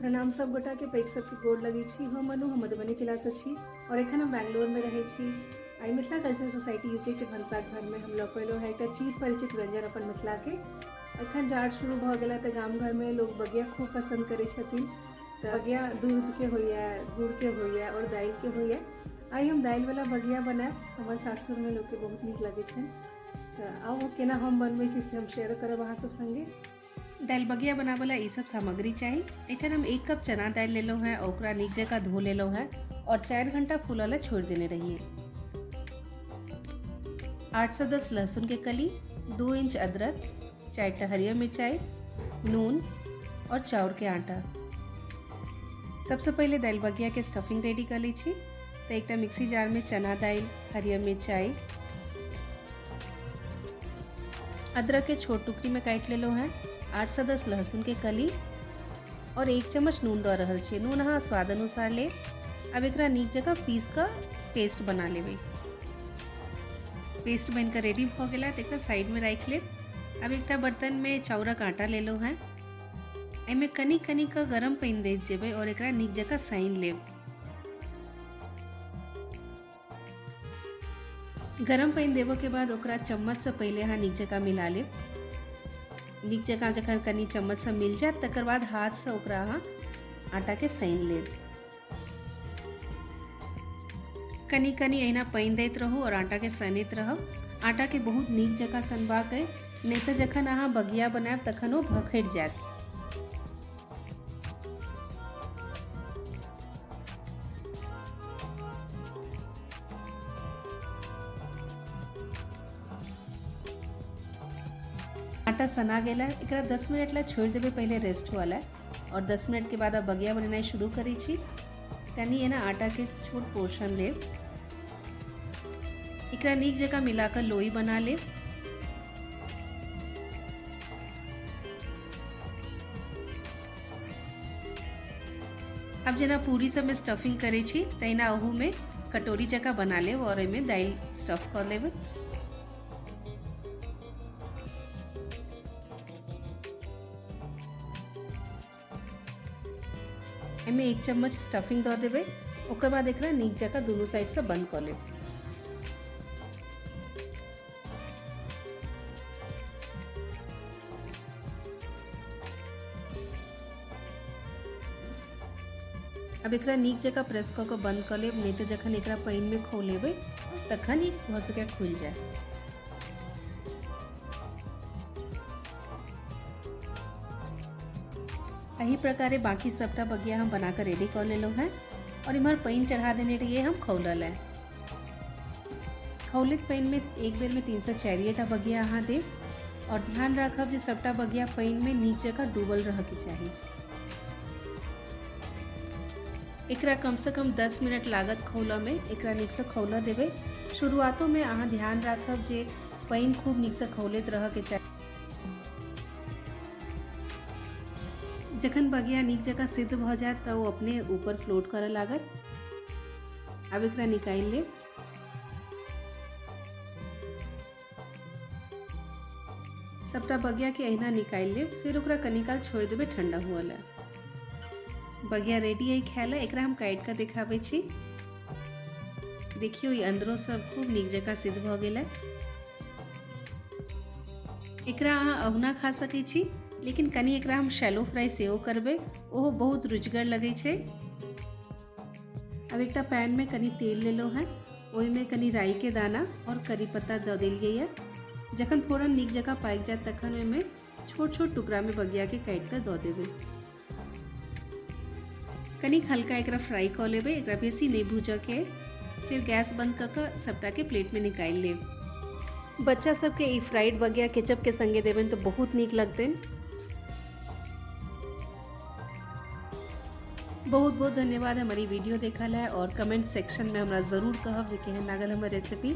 प्रणाम सब गोटा के, पैघ सबके गोर लगै छी। हम अनु, हम मधुबनी जिला से छी और एखन हम बैंगलोर में रहै छी। आई मिथिला कल्चर सोसाइटी यूके के भनसा घर में हम लऽ कऽ एलहुँ हँ एकटा चीर परिचित व्यंजन अपन मिथिला के। एखन जाड़ शुरू भऽ गेल तऽ गाम घर में लोग बगिया खूब पसंद करै छथिन। तऽ बगिया दूध के होइए, गुड़ के होइए और दालि के होइए। आइ हम दालि वाला बगिया बनायब, हमर सासुर में लोग के बहुत नीक लगै छनि। तऽ आउ केना हम बनबै छी से हम शेयर करब अहाँ सब संगे। दालि बगिया बनाबऽ ला ई सब सामग्री चाही। एहिठाम हम 1 कप चना दालि लेलहुँ हेँ, ओकरा नीक जकाँ धो लेलहुँ हेँ और 4 घंटा फूलऽ ला छोड़ि देने रहियै। 8 से 10 लहसुन के कली, 2 इंच अदरक, 4 हरियर मिरचाई, नून और चाउर के आटा। सबसे पहले दालि बगिया के स्टफिंग रेडी कर लै छी। तऽ एकटा मिक्सी जार में चना दालि, हरियर मिरचाई, अदरक के छोट टुकड़ी में काटि लेलहुँ हेँ, 8 से 10 लहसुन के कली और 1 चम्मच नून दऽ रहल छी। नून अहाँ स्वाद अनुसार लेब। अब एकरा नीक जकाँ पीस कऽ पेस्ट बना लेबै। पेस्ट बनि कऽ रेडी भऽ गेला तऽ एकरा साइड में राखि लेब। अब एकटा बर्तन में चाउरक आटा लेलहुँ हेँ, एहिमे कनि कनि कऽ गरम पानि दैत जेबै और एकरा नीक जकाँ सानि लेब। गरम पानि देबऽ के बाद ओकरा चम्मचसँ पहिले अहाँ नीक जकाँ मिला लेब। नीक जकाँ जखन कनि चम्मचसँ मिल जायत तकर बाद हाथसँ ओकरा अहाँ आटाके सानि लेब। कनि कनि एहिना पानि दैत रहू और आटाके सनैत रहब। आटाके बहुत नीक जकाँ सनबाक अइ, नहि तऽ जखन अहाँ बगिया बनायब तखन ओ भखरि जायत। आटा सना गेल है, एकरा 10 मिनट ला छोड़ि देबै पहिले रेस्ट हुआ ला और 10 मिनट के बाद अब बगिया बनेनाइ शुरू करै छी। कनि एना आटा के छोट पोर्शन लेब, एकरा नीक जकाँ मिला कऽ लोई बना लेब। अब जेना पूरी सब में स्टफिंग करै छी तहिना ओहू में कटोरी जकाँ बना लेब और एहिमे दालि स्टफ कऽ लेब। एहिमे 1 चम्मच स्टफिंग दऽ देबै। ओकर बाद एकरा नीक जकाँ दुनू साइड से बंद कऽ लेब। अब एकरा नीक जकाँ प्रेस कऽ कऽ बंद कऽ लेब, नहि तऽ जखन एकरा पानिमे खौलेबै तखन ई भऽ सकैए खुलि जाय। एही प्रकारे बाकी सबटा बगिया हम बना कऽ रेडी कऽ लेलहुँ हेँ और इम्हर पानि चढ़ा देने रहियै हम खौलऽ लए। खौलैत पानिमे एक बेरमे 3 से 4 बगिया अहाँ देब और ध्यान राखब जे सबटा बगिया पानिमे नीक जकाँ डूबल रहऽके चाही। एकरा कम से कम 10 मिनट लागत खौलऽमे। एकरा नीकसँ खौलऽ देबै। शुरुआतोमे अहाँ ध्यान राखब जे पानि खूब नीकसँ खौलैत रहऽके चाही। जखन बगिया नीक जकाँ सिद्ध भऽ जायत तऽ ओ अपने ऊपर फ्लोट करऽ लागत। आब एकरा निकालि लेब। सबटा बगिया के अहिना निकालि लेब, फिर ओकरा कनी काल छोड़ि देबै ठंडा हुअ लए। बगिया रेडी अइ खाय लए। एकरा हम काटि कऽ देखाबै छी। देखियौ ई अंदरो सब खूब नीक जकाँ सिद्ध भऽ गेलै। एकरा अहाँ अहुना खा सकै छी, लेकिन कनी एकरा हम शैलो फ्राई सेहो करबै, ओहो बहुत रुचिगर लगै छै। अब एकटा पैन में कनी तेल लेलहुँ हेँ, ओहिमे कनी राई के दाना और करी पत्ता दऽ देलियै यऽ। जखन फोरन नीक जकाँ पाकि जायत तखन ओहिमे छोट छोट टुकड़ा में बगिया के काटि कऽ दऽ देबै। कनिक हल्का एकरा फ्राई कऽ लेबै, एकरा बेसी नहि भूजऽ के। फिर गैस बंद कऽ कऽ सबटा के प्लेट में निकालि लेब। बच्चा सबके ई फ्राइड बगिया केचप के संगे देबनि तऽ बहुत नीक लगतनि। बहुत बहुत धन्यवाद हमारी वीडियो देखल है और कमेंट सेक्शन में हमरा जरूर कहब जे केहन लागल हमर रेसिपी।